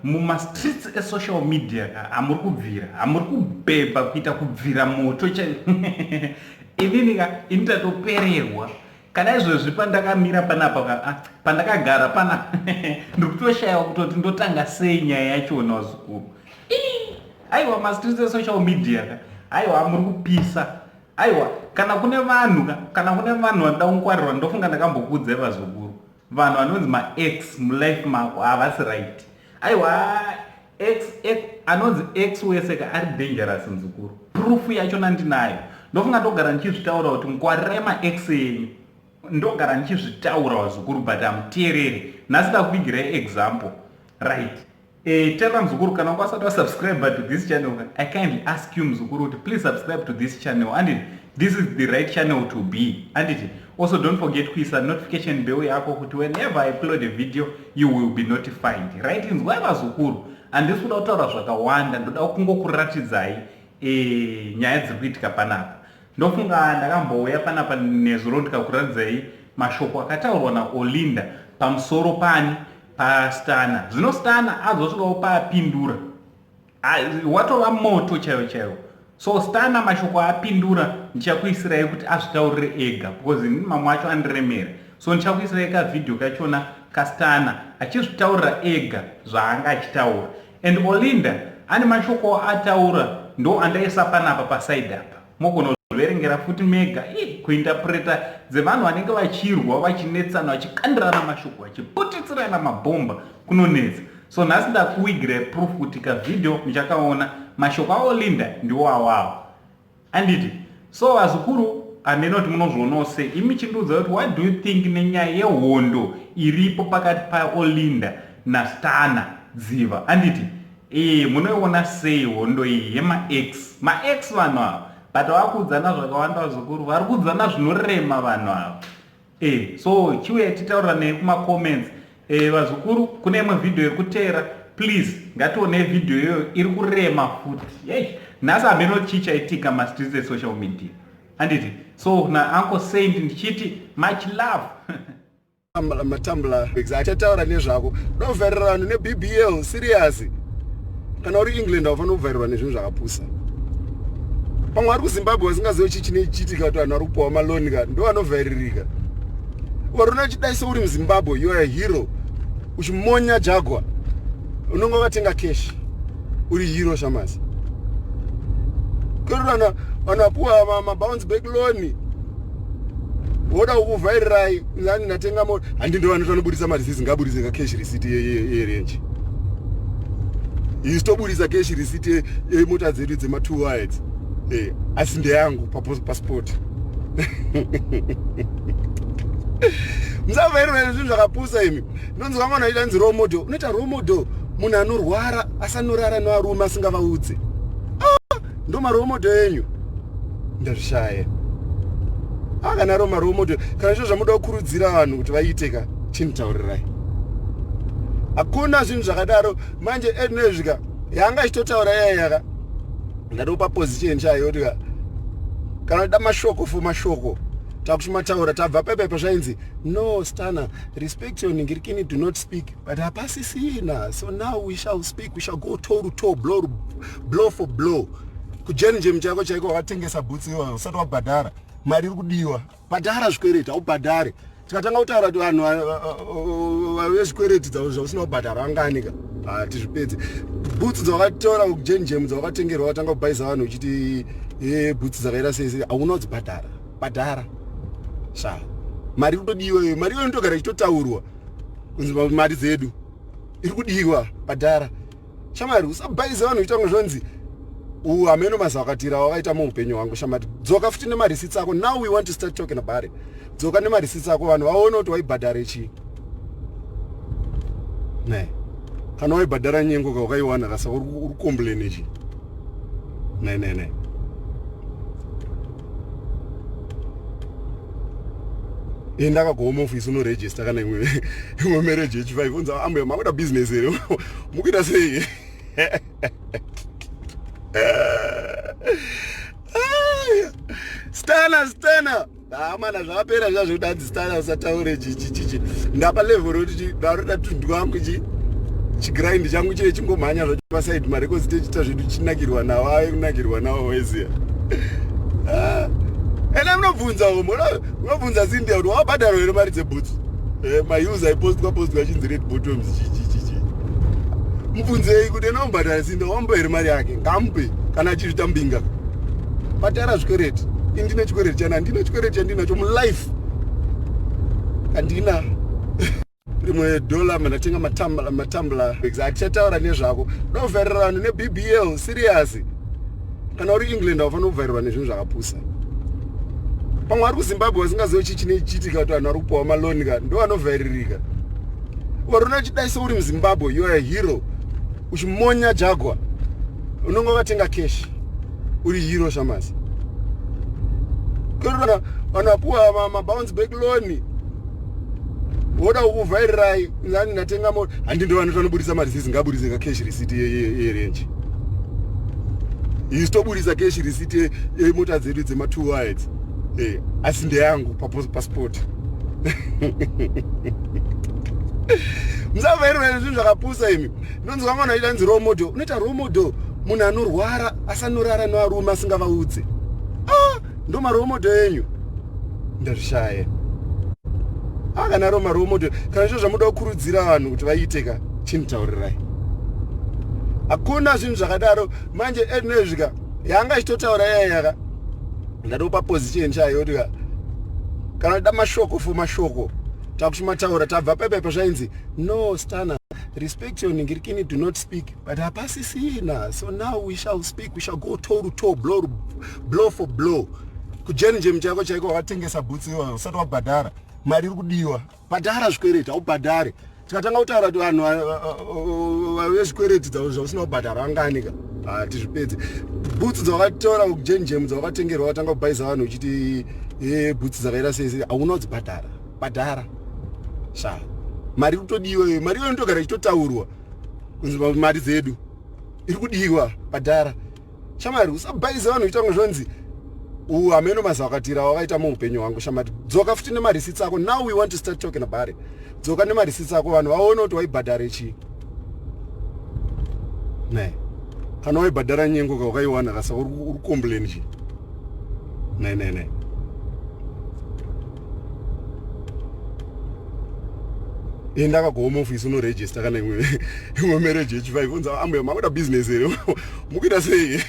Mumastreets esocial media ka hamuri kubvira, hamuri kubhebha kuita kubvira moto cha inini ka ini tatopererwa. Kana izvozvi pandakamira panapa ka ah, pandakagara pana ndiri kutoshaiwa kutoti ndotanga sei nyaya yachona vazukuru. Aiwa mastreets esocial media ka aiwa muri kupisa. Aiwa kana kune vanhu ka kana kune vanhu vanoda kungwarirwa ndofunga ndakambokuudzai vazukuru. Vanhu vanonzi maex mulife mako havasi right. Aiwa ex, ex anonzi ex wese ka ari dangerous muzukuru. Proof yachona ndinayo. Ndofunga ndogara ndichizvitaura kuti ngwarirai maex enyu. Ndogara ndichizvitaura vazukuru but hamuteereri. Nhasi ndakuvigirai example. Right. Eh, tera mzukuru kana wanga usati wasubscribe to this channel I kindly ask you mzukuru kuti please subscribe to this channel and this is the right channel to be anditi also don't forget kuisa notification bell yako kuti whenever I upload a video you will be notified. Right, inzwai vazukuru, handisi kuda kutaura zvakawanda, ndoda kungokuratidzai eh, nyaya dziri kuitika panapa. Ndofunga ndakambouya panapa nezuro ndikakuratidzai mashoko akataurwa naOlinda pamusoro pani paStana. Zvino Stana azosvikawo paapindura, watova moto chaiwo chaiwo. So Stana mashoko aapindura ndichakuisirai kuti azvitaurire ega because inini mamwe acho andiremera. So ndichakuisirai kavhidhiyo kachona kaStana achizvitaurira ega zvaanga achitaura. And Olinda ane mashoko ataura ndo andaisa panapa paside apa. Mogona kuzviverengera futi mega. Ii, kuinterpreta dzevanhu vanenge vachirwa vachinetsana vachikandirana mashoko vachiputitsirana mabhomba kunonetsa. So nhasi ndakuwigirai proof kuti kavideo muchakaona mashoko aOlinda ndiwo awawo. Anditi so vazukuru hameno kuti munozvionawo sei imi chindiudza kuti what do you think nenyaya yehondo iripo pakati paOlinda naStana Dziva anditi ee munoiona sei hondo iyi yemaex maex vanhu ava but vakuudzana zvakawanda vazukuru vari kuudzana zvinorema vanhu ava e so chiuya titaura nei kumacomments e vazukuru kune imwe vhidhiyo iri kuteera please ngationei vhidhiyo iyoyo iri kurema futi yei nhasi hameno chii chaitika mastreets esocial media handiti so na uncle Saint ndichiti much love. Matambla achataura nezvako ndovharirira vanhu neBBL serious. Kana uri England haufaniri kuvharirwa nezvinhu zvakapusa. Pamwe vari kuZimbabwe vasingazive chii chine chiitika kuti vanhu vari kupiwa maloni ka ndo vanovhairirika. Warona uchidai seuri muZimbabwe you are a hero uchimonya jagwa unonge wakatenga cash uri hero shamasi. Kwerurana vanhu vapuwa mabounce back loan voda kukuvhairirai nani ndatenga mota handi ndo vanoti vanoburitsa mareceipt ngaburitse ka cash receipt yerenje isu toburitsa cash receipt yemota dzedu dzema two wires eh, asi ndeyangu pasport musavhairirwa zvinhu zvakapusa imi ndonzi vamwe vanoita nzi role model unoita role model munhu anorwara asanorara nevarume asingavaudze ah, ndo marole model enyu ndazvishaya akanaro ah, marole model kana izvo zvamuda kukurudzira vanhu kuti vaite ka chinitaurirai hakuna zvinhu zvakadaro manje ednezvika yanga ichitotaura yaya yaka ndatopa position chayo kuti kana da mashoko for mashoko takuchimataura tabva pepepa zvainzi no stana respect your ningirikini do not speak but hapasisina so now we shall speak we shall go toe to toe blow, blow for blow kujenjem chako chaiko wakatengesa bhutsi iwayo usati wabhadhara mari iri kudiwa bhadhara zvikwereti haubhadhare tikatanga kutaura kuti vanhu vezvikwereti zvausina kubhadhara vanganika hatizvipedzi bhutsu dzawakatora kujenjem dzawakatengerwa watanga kubhaisa vanhu uchiti e bhutsu dzakaita sei sei hauna kudzibhadhara bhadhara sha mari kutodiwa iyo mari iyo inotogara ichitotaurwa kunzi mari dzedu iri kudiwa bhadhara shamwari usabhaize vanhu uchiita kunge zvonzi u hameno mazakatira wakaita muupenyu hwangu shamwari dzoka futi nemarisits ako now we want to start talking about it dzoka nemarisits ako vanhu vaone kuti waibhadhare chii ne kana waibhadhara nyengo ka wakaiwana kasa uri kucomplaine chii ne ne ne enda ka kuhome office unoregister kana imwe imwe marriage yechi5 unza ambuya makuda business here mukuita sei stana stana amana ah, zvakapera zviya zvekuti hanzi stana usataure chichichichi ndapa level rekuti ndaroda tundu wangu chi Chigrind changu chiye chingomhanya zvacho paside, marecords tichiita zvedu, chinakirwa nawo, ave kunakirwa nawo weziya. Ah. Ene munobvunza, munobvunza Cynthia kuti wabhadharwa here mari dzebhutsu, eh, mause aipostwa postwa achinzi red bottoms chichichichi. Mubvunzei kuti ena mubhadhara Cynthia, wamupa here mari yake? Ngamupe kana achizvita mbinga. Bhadhara zvikwereti. Ini ndine chikwereti chana, ndine chikwereti chandinacho mulife, handina rimwe dollar. Mandatenga matambla, hatichataura nezvako. Ndovhairira vanhu neBBL, serious. Kana uri England haufanira kuvhairirwa nezvinhu zvakapusa. Pamwe vari kuZimbabwe vasingazivi chii chine chiitika, kuti vanhu vari kupiwa maloan ka, ndo vanovhairirika. Warona chidai seuri muZimbabwe, you are a hero, uchimonya Jaguar, unonge wakatenga cash, uri hero shamasi. Vanhu vapuwa mabounce back loan, woda kukuvhairirai nani? Ndatenga mota, handi ndo vanoti vanobudisa marisisi. Ngaburise kacash receipt yeRange. Isu toburisa cash receipt yemota dzedu dzema2 wires, asi ndeyangu passport. Musavhairirwa nezvinhu zvakapusa imi. Ndonzi vamwe vanhu vaita nzi role model. Unoita role model munhu anorwara, asanorara nevarume, asingavaudze. Ah, ndo marole model enyu, ndazvishaya. Kana ro marole model, kana zvo zvamuda kukurudzira vanhu kuti vaite ka, chinditaurirai. Hakuna zvinhu zvakadaro. Manje edinezvika yanga ichitotaura yaya yaka, ndatopa position chayo kuti kana da mashoko for mashoko takuchimataura. Tabva pepepa zvainzi no stana respect your ningirikini, do not speak, but hapasisina. So now we shall speak, we shall go toe to toe, blow, blow for blow. Kujenjem chako chaiko wakatengesa bhutsi iwayo usati wabhadhara mari iri kudiwa. Bhadhara zvikwereti, haubhadhare. Tikatanga kutaura kuti vanhu vezvikwereti zvausina kubhadhara vanganika, hatizvipedzi. Bhutsu dzawakatora kujenjem, dzawakatengerwa, watanga kubhaisa vanhu uchiti bhutsu dzakaita sei sei, hauna kudzibhadhara. Bhadhara sha, mari iri kutodiwa iyo. Mari iyoyo inotogara ichitotaurwa kunzi mari dzedu iri kudiwa. Bhadhara shamari, usabhaisa vanhu uchiita kunge zvonzi hameno mazawakatira wakaita muupenyu hwangu. Shamari, dzoka futi nemarisits ako. Now we want to start talking about it. Dzoka nemarisits ako, vanhu vaone kuti waibhadhare chii. Ne kana waibhadhara nyengo ka, wakaiwana kasa, uri complain chii? Ne ne ne enda kakuhome office unoregister kana imwe marriage yechi5. Unza ambuya, makuita business here? Mukuita sei?